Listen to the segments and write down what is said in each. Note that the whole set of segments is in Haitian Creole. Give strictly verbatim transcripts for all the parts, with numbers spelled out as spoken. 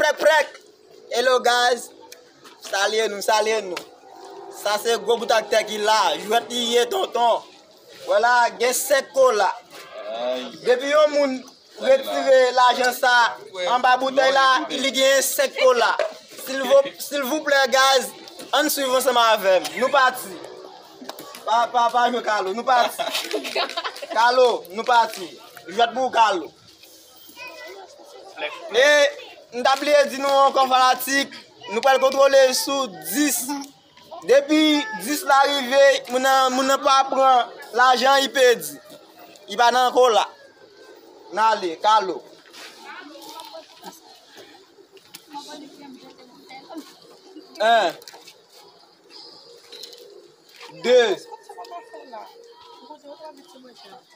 Prèk, prèk. Hello, guys. Salye nou, salye nou. Sa se gwo bout ak tè ki la. Jwèt li ye, tonton. Vwala, gen senk kola. Depi yon moun retire lajan sa anba boutèy la, li gen senk kola. Silvou-, silvouplè, guys, ann swiv ansanm avè m. Nou pati. Pa, pa, pa jwe Kalo, nou pati. Kalo, nou pati. Jwèt pou ou, Kalo. E, m ta bliye di nou ankò, fanatik, nou pral kontwole sou dis. Depi dis la rive, moun nan, moun nan pa pran lajan, li pèdi. Li pa nan kola. N ale, Kalo. En. De.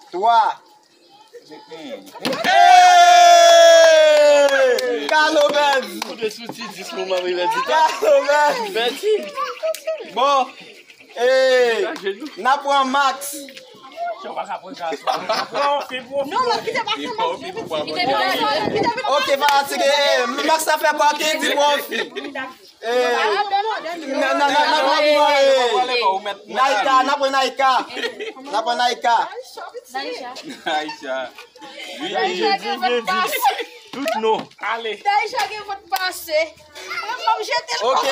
Twa. Hey! Kalo pèdi. Koute sou ti dis moman, wi, pèdi. Kalo pèdi. Pèdi. Bon. Hey! N a pran Max. Non, non, kite pase, Max. Kite pase. Ok, fanatik, eh, Max sa fè kòken, di pwofi. Eh, nan, nan, nan, nan, eh, Naika, n a pran Naika. N a pran Naika. Aisha. Aisha. Wi. Aisha gen vant bas. Tout non. Ale. Aisha gen vant bas. Mwen, m ap jete l. Ok.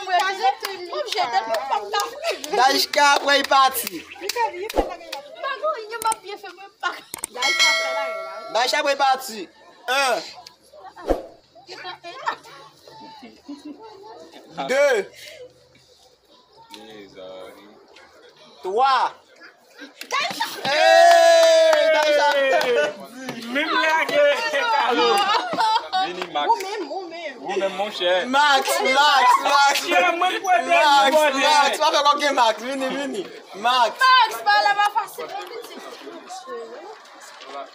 Mwen, m ap jete l, mwen, m ap ka. Daishka, apre, li pati. Pa gen anyen m ap byen fè, mwen, pa. Daishka, apre, li pati. En. De. Twa. Hey, Daisha. Menm lage, Kalo. Vini, Max. Ou menm, ou menm. Ou menm, monchè. Max, Max, Max. Monchè, mwen kwè de Max, bòdè. Max, pa fè kòken, Max. Vini, vini. Max. Max, pa la pa fasil, non, pitit.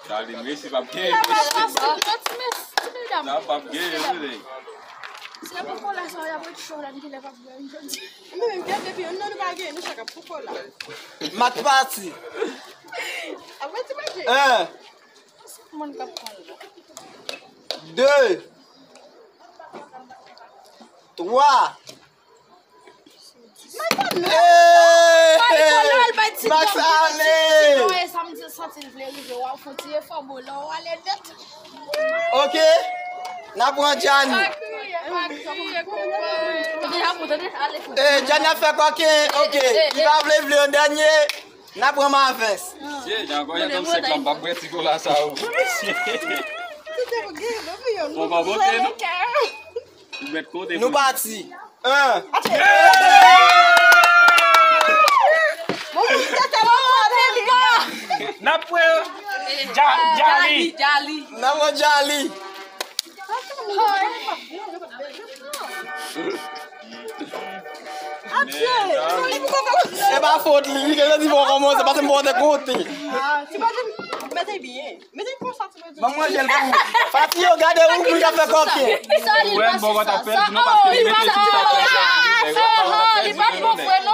Charline resi p ap genyen. Sa p ap genyen, tande. Se pou kola sa, y ap ret cho la, m genlè p ap bwè jodi. Mwen menm, gade, depi youn nan nou pa genyen, nou chak ap pou kola. Mak pati. Apre ti manje. En. Moun k ap pran la. De. Twa. Hey! Max ale! Ok. N a pran Djani. Eh, Djani ap fè kòken. Ok. Li pa vle vle yon dènye. N a pran Mavens. Mesye, jan ankò, y ap tann sèk la, m p ap bwè ti kola sa ou. Bon, pa bote, non? Ou mèt konte. Nou pati. En. N ap pran Dja-, Djali. N ap pran Djali. Se pa fòt li, li te di bon kòmanse, paske m pa te konte. Ti pa di, mete byen. Ban mwen jèl pou ou. Fati yo gade ou, moun k ap fè kòken. Wè, m bò kòt ap pèdi, non, paske li mete ti sa.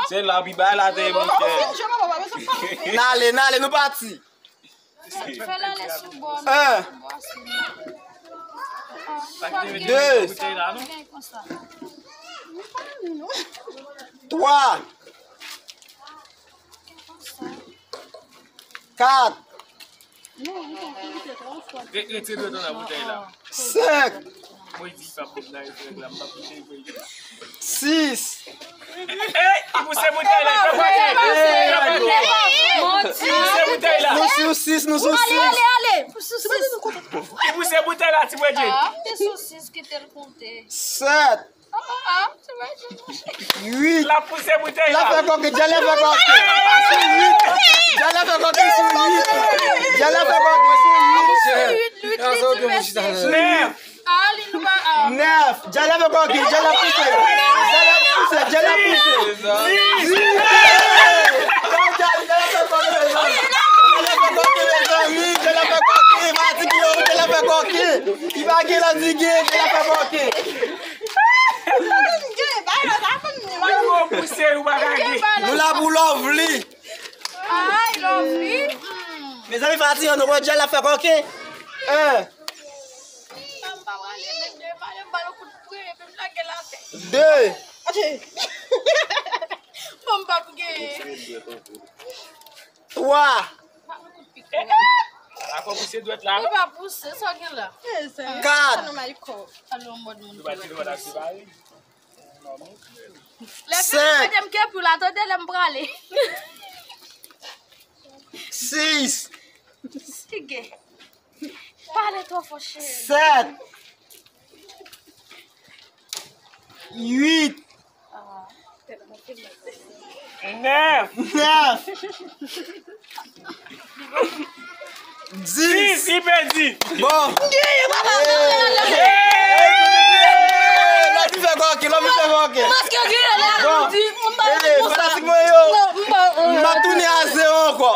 Se la, pi bay la te, monchè. N ale, n ale, nou pati. En. De. Twa. Kat. Re-, retire dlo nan boutèy la. Senk. Moyiz di pa pou nan retire la, m pa pou cheri pou li. Sis. Ey, li pouse boutèy la, li fè pake. Li pouse boutèy la. Nou sou sis, nou sou sis. Ale, ale, ale. Li pouse boutèy la, ti bredye. Te sou sis, kite l konte. Sèt. Uit. L ap pouse boutèy la. L ap fè kòken, Djali ap fè kòken. Sou uit. Djali ap fè kòken sou uit. Djali ap fè kòken sou uit. Nèf. Nèf. Djali ap fè kòken, Djali ap pouse. Djali ap pouse, Djali ap pouse. Dis. Djali ap fè kòken, mezanmi. Djali ap fè kòken, mezanmi. Djali ap fè kòken. Fanatik yo, Djali ap fè kòken. Li pa gen lòt li gen, Djali ap fè kòken. Nou la pou Lovely. Ay, Lovely. Mezanmi, fanatik yo, nou wè Djali ap fè kòken. En. Ba l yon kout pwen, epi m lage l atè. De. Bon, m p ap genyen. Twa. Ba l yon kout pik. Akò pouse dwèt la. Li pa pouse, sa w gen la? Kat. Alò, mòd moun ki wè. Lè fini mete m kepi w la, tande lè m prale. Sis. Sige. Pale twò fò, cheri. Sèt. Uit. Nèf. Nèf. Dis. Dis, li pèdi. Bon. Lòt li fè kòkè, lòt li fè kòkè. Bon. Fanatik mwen yo, m ap tounen a zewo ankò.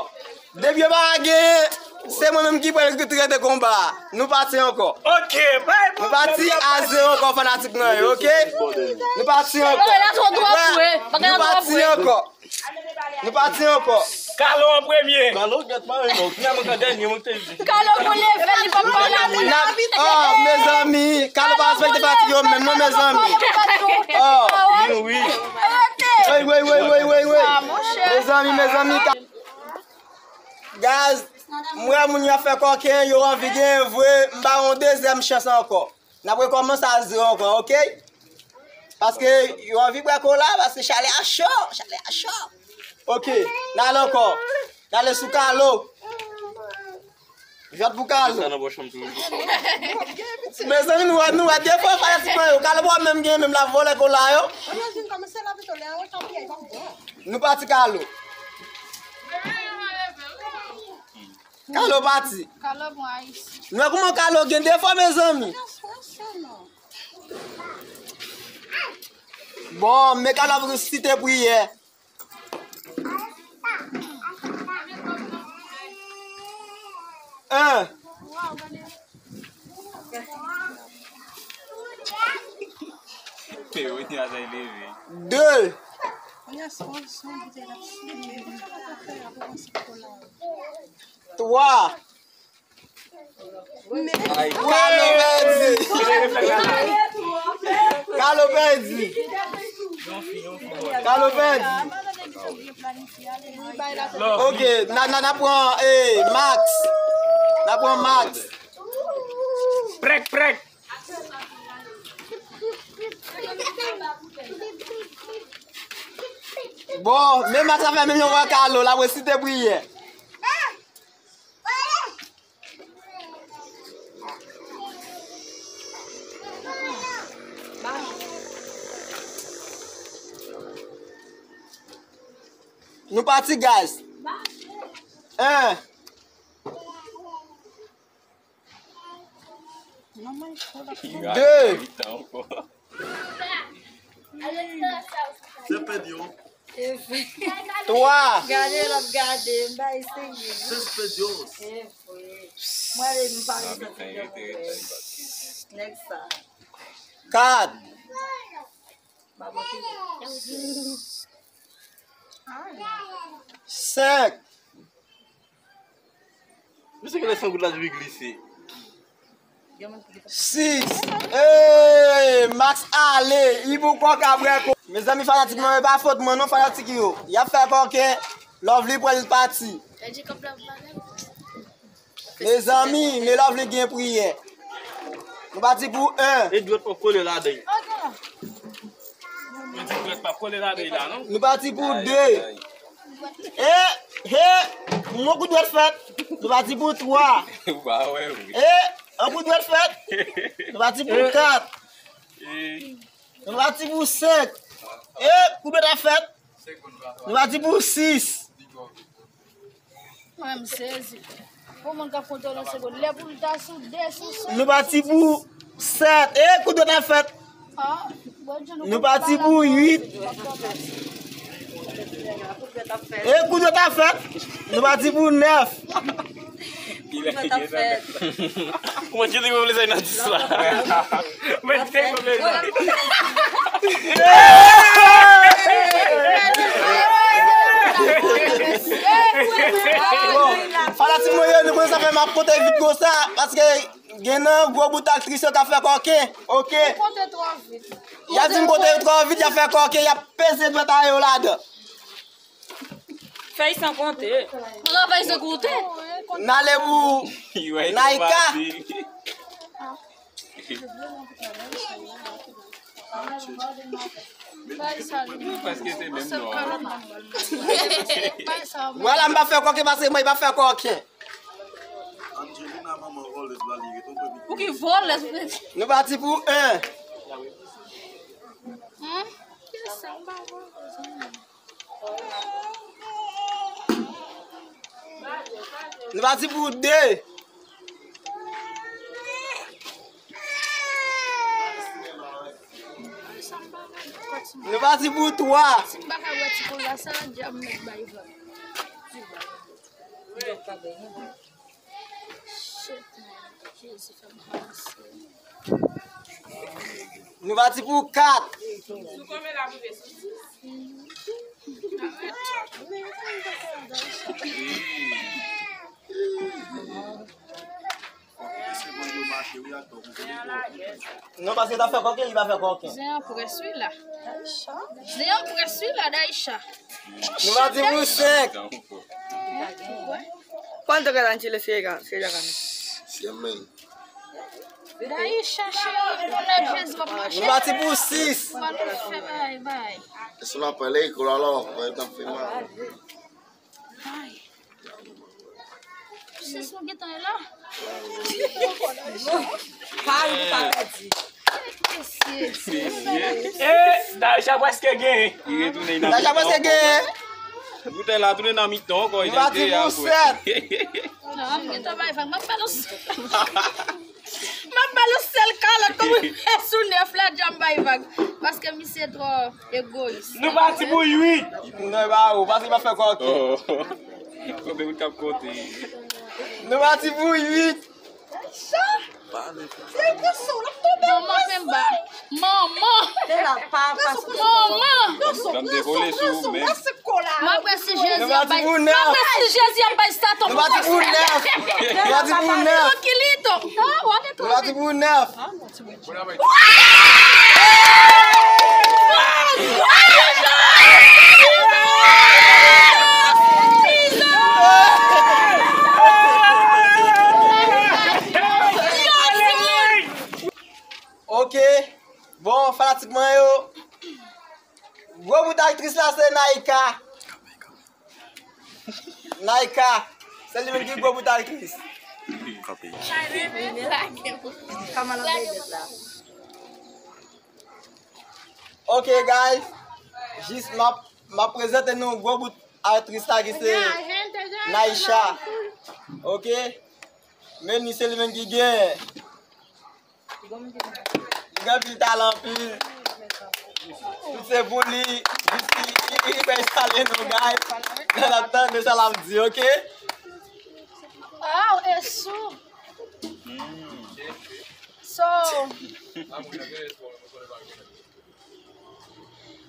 Depi yo pa genyen, se mwen menm ki pral rete konba a. Nou pati ankò. Ok, bay. Nou pati a zewo ankò, fanatik mwen yo, ok? Nou pati ankò. Nou pati ankò. Nou pati ankò. Kalo an premye. Kalo, gèt mwen, non. Kounya mwen ka dènye, mwen te di. Kalo pou leve, li pa pale. Oh, mezanmi, Kalo pa respekte fanatik yo menm, non, mezanmi. Oh. Wi, wi. Wi, wi, wi, wi, wi, wi. Mezanmi, mezanmi. Guys, m wè moun yo ap fè kòken, yo anvi genyen vre, m ba yo yon dezyèm chans ankò. N ap rekòmanse a zewo ankò, ok? Paske yo anvi bwè kola, paske chalè a cho, chalè a cho. Ok, n ale ankò. N ale sou Kalo. Jwèt pou Kalo. Mezanmi, nou wè, nou wè, defwa fanatik mwen yo. Kalo pa menm gen, menm la vòlè kola yo. Nou pati Kalo. Kalo pati. Kalo bon Ayisyen. Nou wè kouman Kalo gen defwa, mezanmi. Bon, men Kalo ap resite priyè. En. Pe wi, ti atay leve. De. Twa. Kalo pèdi. Kalo pèdi. Kalo pèdi. Ok, n a, n a, n a pran, eh, Max. N a pran Max. Prèk, prèk. Bon, men Max la fè menm jan wè Kalo, l ap resite priyè. Nou pati, guys. En. De. Se pèdi yo. Twa. Gade l ap gade, m bay serye. Se pèdi yo. Mwen ale m pa resanti. Nèg sa. Kat. Senk. Misye genlè san goud la dwe glise. Sis. Hey, Max ale. Li pou kòk apre ko. Mezanmi, fanatik mwen, e pa fòt mwen non, fanatik yo. Y ap fè kòken. Lovely pral pati. Mezanmi, men Lovely gen priyè. Nou pati pou en. E dwèt pa kole ladan. Mwen di dwèt pa kole ladan la, non? Nou pati pou de. E, he, yon kout dwèt fèt. Nou pati pou twa. Ou pa wè, wi. E, yon kout dwèt fèt. Nou pati pou kat. Nou pati pou senk. E, kout dwèt ap fèt. Nou pati pou sis. Mwen, m sezi. Pou moun k ap konte nan segonn, lè pou l ta sou de, sou senk. Nou pati pou sèt. E, kout dwèt ap fèt. Nou pati pou uit. E, kout dwèt ap fèt. Nou pati pou nèf. Kòman ki te konplezay nan dis la? Mwen te konplezay. Bon, fanatik mwen yo, nou konnen sa fè m ap konte vit konsa, paske Gen nan gwo bout aktris yo k ap fè kòken, oke? Ou konte twò vit. Y ap di m konte yo twò vit, y ap fè kòken, y ap peze dwèt a yo ladan. Fèy san konte. Nan fèy san konte. N ale pou Naïka. Prèske se menm non. Vwala, m pa fè kòken paske mwen pa fè kòken. Angelina, manman vòlèz la, li ret antre. Pou ki vòlèz? Nou pati pou en. Hmm? Ki sa, m pa vòlèz, non. Nou pati pou de. Nou pati pou twa. Si m pa ka wè ti kola sa, djab mèt bay vag. Shit, man. Jezi, fè m panse. Nou pati pou kat. Non, paske ta fè kòken, li pa fè kòken. Zen an près wi la. Zen an près wi la, Daïcha. Nou pati pou senk. Kwanto che lanciere se ga-, se gioca? Siete. Daïcha, cheri, pou nèt Jezi w ap mache. Nou pati pou sis. Ou pa nou fè bay, bay. E se nan pale, kolalo, mwen t ap fè mal. Ay. Sis nou gentan la. Pari pou pa pèdi. Mesye. E, Daïcha prèske genyen. Li retounen nan mitan. Daïcha prèske genyen. Boutèy la tounen nan mitan ankò. Nou pati pou sèt. Non, m gentan bay vag. M ap ba nou sèl. M ap ba nou sèl kalòt kòm sou nèf la, djab bay vag. Paske misye twò egoyis. Nou pati pou uit. Non, e pa ou, paske m ap fè kòken. Konbyen moun k ap konte? Nou pati pou uit. Manman fè m ba. Manman. Manman. Mwen kwè si Jezi ap bay, mwen kwè si Jezi ap bay Satan. Nou pati pou nèf. Nou pati pou nèf. Kilito. Nou pati pou nèf. Ok. Bon, fanatik mwen yo. Gwo bout aktris la se Naïka. Naïka, se li menm ki gwo bout aktris. Ok, guys. Jis m ap, m ap prezante nou gwo bout aktris la ki se Naïcha. Ok? Men li se li menm ki gen. Li gen anpil talan, anpil. Tout se pou li. Jis li, li, li fè instale nou, guys. Nan ap tande sa l ap di, ok? Oh, e sou. So,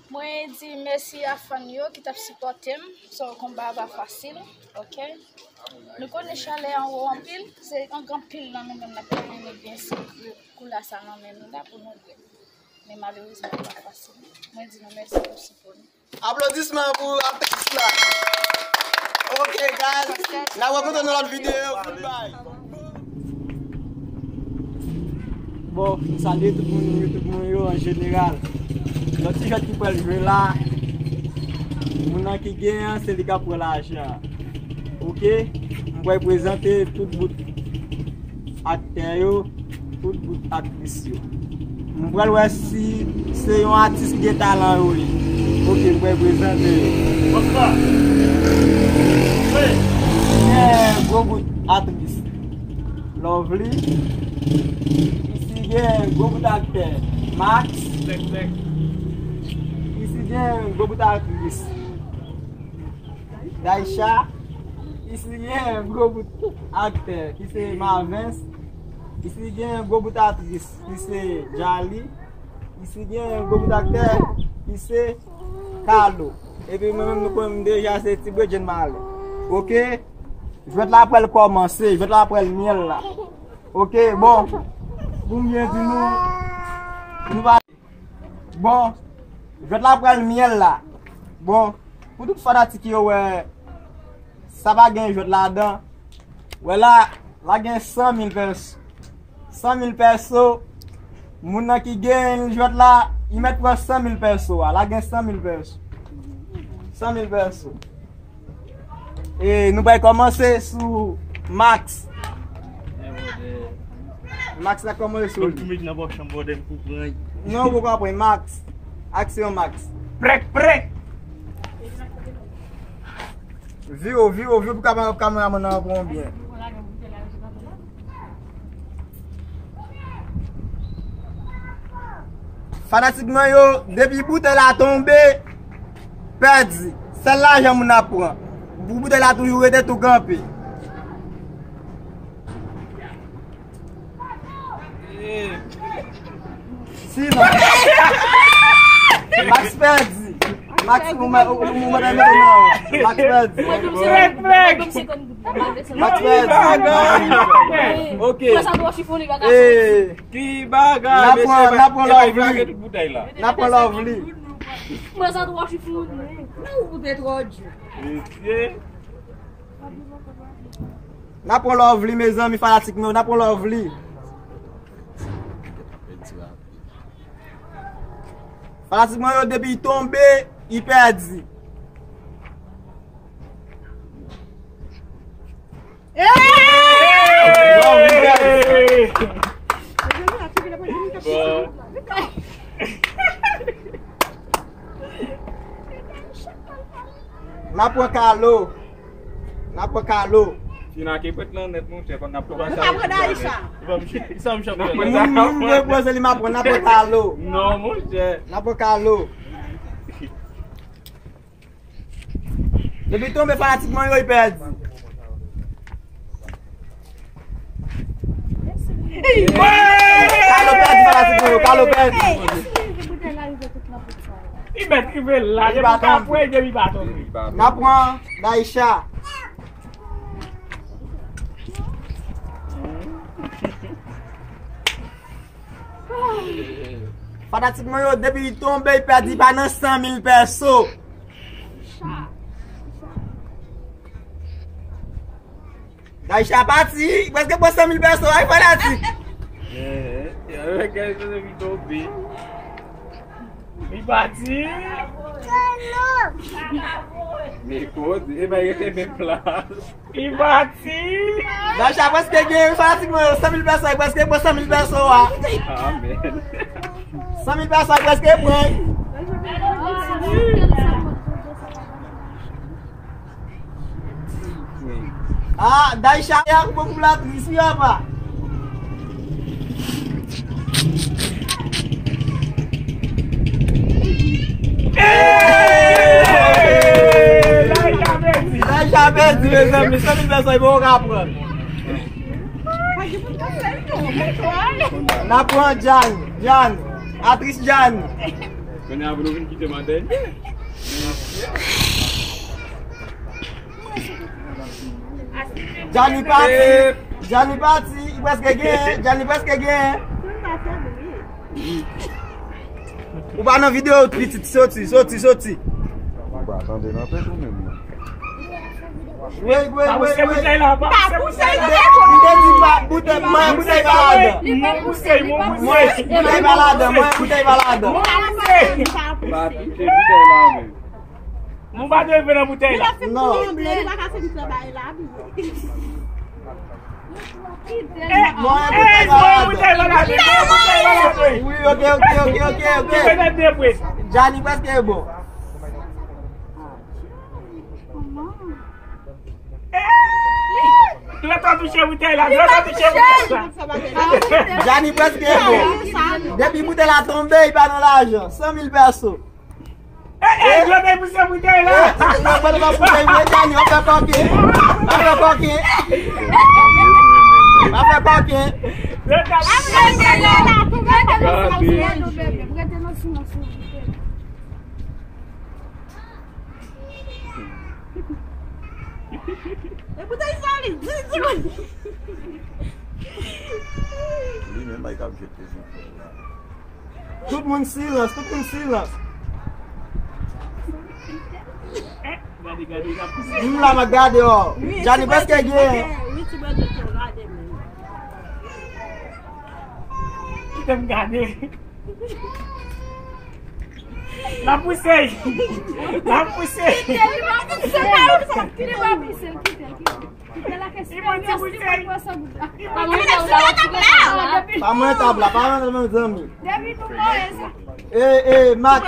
mwen di mèsi a fan yo ki t ap sipòte m. So, konba a pa fasil, ok? Nou konnen chalè an wo anpil, se anpil nan nou menm n ap mennen byen sekre koulè sa nan men nou la pou nou bwè. Men malerezman, li pa fasil. Mwen di nou mèsi pou sipò nou. Aplodisman pou aktris la. Ok, guys. N ap rankontre nan lòt videyo. Goodbye. Bon, m salye tout moun YouTube mwen yo an jeneral. Yon ti jwèt ki pral jwe la. Moun nan ki genyen an, se li k ap pran lajan an. Ok? M pral prezante tout bout aktè yo, tout bout aktris yo. M pral wè si se yon atis ki gen talan yo ye. Ok, m pral prezante yo. Gen gwo bout aktris. Lovely. Isi gen gwo bout aktè. Max. Isi gen gwo bout aktris. Daïcha. Isi gen gwo bout aktè ki se Marvens. Isi gen gwo bout aktris ki se Jali. Isi gen gwo bout aktè ki se Carlo. Epi mwen menm nou konnen m deja se Ti Bredjenn Malen. Ok? Jwèt la pral kòmanse, jwèt la pral myèl la. Ok, bon. Pou m byen di nou, nou va. Bon, jwèt la pral myèl la. Bon, pou tout fanatik yo wè, sa pa gen jwèt ladan. Wè la, la gen san mil pèso. San mil pèso. Moun nan ki genyen jwèt la, li mèt pran san mil pèso a. La gen san mil pèso. San mil pèso. E nou pral kòmanse sou Max. Max la kòmanse sou li. Tout met nan pòch an bòdè pou pran. Non, ou poko pran Max. Aksyon Max. Prèk, prèk. Vire w, vire w, vire w pou kamera, kameramann nan pran w byen. Fanatik mwen yo, depi boutèy la tonbe, pèdi. Sèl lajan moun ap pran. Pou boutèy la toujou rete tou kanpe. Sinon, Max pèdi. Max, ou mè, ou, ou mè, Max pèdi. Max pèdi. Ok. Ki bagay, mesye, n a pran, n a pran love li. N a pran love li. Mwen sa twò chifon. Non, ou te twò di. Mesye. N a pran love li, mezanmi, fanatik mwen, n a pran love li. Fanatik mwen yo, depi li tonbe, li pèdi. Bon. N a pran Kalo. N a pran Kalo. Tina ke pèt nan nèt, monchè, fò n ap pran sa. N a pran Daisha. Moun, moun, moun, moun, moun, li m ap pran, n a pran Kalo. Non, monchè. N a pran Kalo. Depi tonbe fanatik mwen yo, li pèdi. Kalo pèdi, fanatik mwen yo, Kalo pèdi. Li mèt rive la, depi w ka pran, depi pa tonbe. N a pran Daisha. Fanatik mwen yo, depi li tonbe, li pèdi, li pa nan san mil pèso. Daisha pati, li prèske pran san mil pèso, ay fanatik. Eh, eh, eh, gade, li tonbe. Li pati. Men kote, e bay rete menm plas. Li pati. Daisha prèske gen, fanatik mwen, san mil pèso, li prèske pran san mil pèso a. Amen. San mil pèso, li prèske pran. Ah, Daisha, ya, pou la tris, wi, apa. Hey! Daisha pèdi, mezanmi, san mil pèso, li poko ka pran. N a pran Jan, Jan, atris Jan. Kounye a pou nou vin kite m an dènye. Jani pati. Jani pati. Li prèske genyen. Jani prèske genyen. Ou pa nan videyo pitit. Soti, soti, soti. Ou pa tande nan tèt ou menm nan. Wait, wait, wait, wait. Pa pouse boutèy la, pa pouse boutèy la. M te di pa boutèy, mwen boutèy pa ladan. Mwen pouse, mwen pouse. Mwen boutèy pa ladan, mwen boutèy pa ladan. Mwen pouse. Pa touche boutèy la menm. Nou pa dwe rive nan boutèy la. Non. Mwen boutèy pa ladan. Wi, ok, ok, ok, ok, ok. Jani prèske bon. Lè w touche boutèy la, lè w touche boutèy la. Jani prèske bon. Depi boutèy la tonbe, li pa nan lajan. San mil pèso. Eh, eh, yo te pouse boutèy la. Eh, mwen pa pouse, mwen Jani, w ap fè kòken. W ap fè kòken. W ap fè kòken. Yo te pouse boutèy la. E boutèy sa li, di, di mwen. Li menm ay k ap jete sou fè la. Tout moun silans, tout moun silans. Gade, gade, gade. M la, m ap gade, o. Wi, Jani ti prèske bèjèt, genyen. Ok, wi, ti bèjèt yo gade, men. Kite m gade. L ap pouse. L ap pouse. Kite l, li pa pouse, li pa pouse, kite l, kite l. Kite l, kite l. Li mande pou l fè. Pa mwen tab la, pa mwen tab la, mezanmi. Depi nou mwen sa. E, e, Max.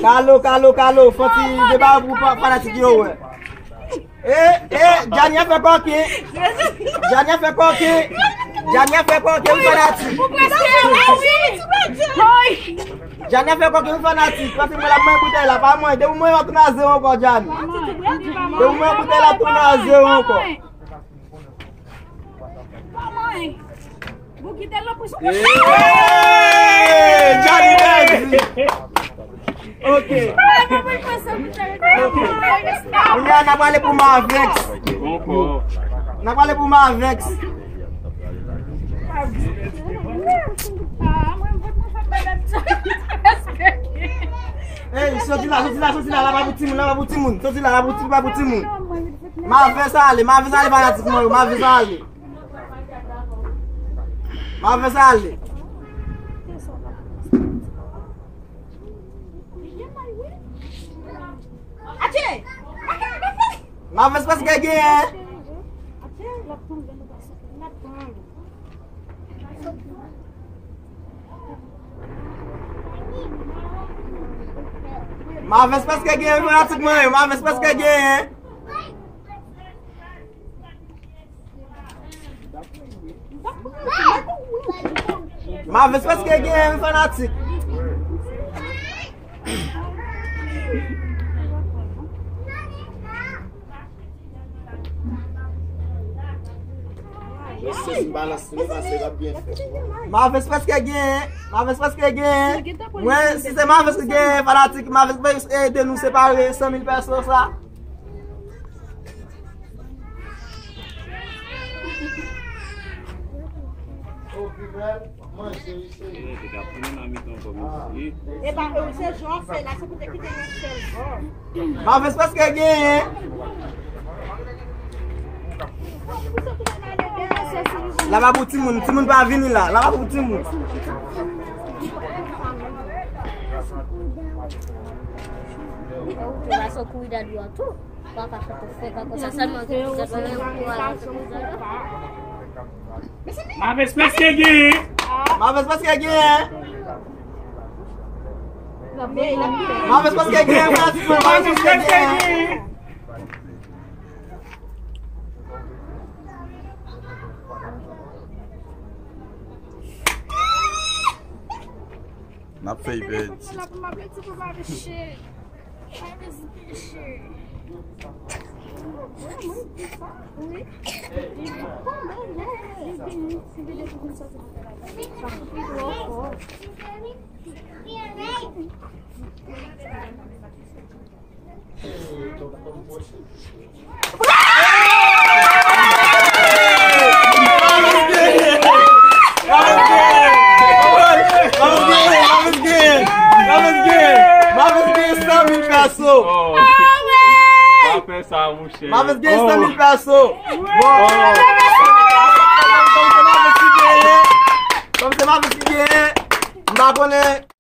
Kalo, kalo, kalo, fò ti deba pou pa-, fanatik yo wè. E, e, Jani a fè kòki. Jani a fè kòki. Jani a fè kòki, wi fanatik. Jani a fè kòki, wi fanatik. Paske mwen la mwen boutèy la, pa mwen. Depi mwen yo tounen a zewo ankò, Jani. Depi mwen boutèy la tounen a zewo ankò. Kòman? Bon, kite l nan prizon. Eee! Jani Bèzi! Ok. Ok. Kounye a, n ap prale pou Mavex. N ap prale pou Mavex. Ey, soti la, soti la, soti la, la pa pou timoun, la pa pou timoun. Soti la, la pou ti-, pa pou timoun. Mavex ale, Mavex ale, fanatik mwen yo, Mavex ale. Mavex ale. Mavex prèske genyen. Mavex prèske genyen, fanatik mwen yo. Mavex prèske genyen. Mavex prèske genyen, wi, fanatik. Mavex prèske genyen, Mavex prèske genyen. Mwen, si se Mavex ki genyen, fanatik, Mavex ede nou separe san mil pèso sa. Epa, se jan w fè la, se pou te kite yon sèl bò. Mavex prèske genyen. La pa pou timoun, timoun pa vini la. La pa pou timoun. Ou te va sot kouri dèyè yo tou. Papa, sa te fè, papa, sa sèlman te fè, papa, Mavex prèske genyen. Mavex prèske genyen. Mavex prèske genyen, Mavex prèske genyen. N ap fè y pèdi. Mavex genyen san mil pèso. Mavex genyen san mil pèso. Bon. Kòm se Mavex ki genyen, m pa konnen.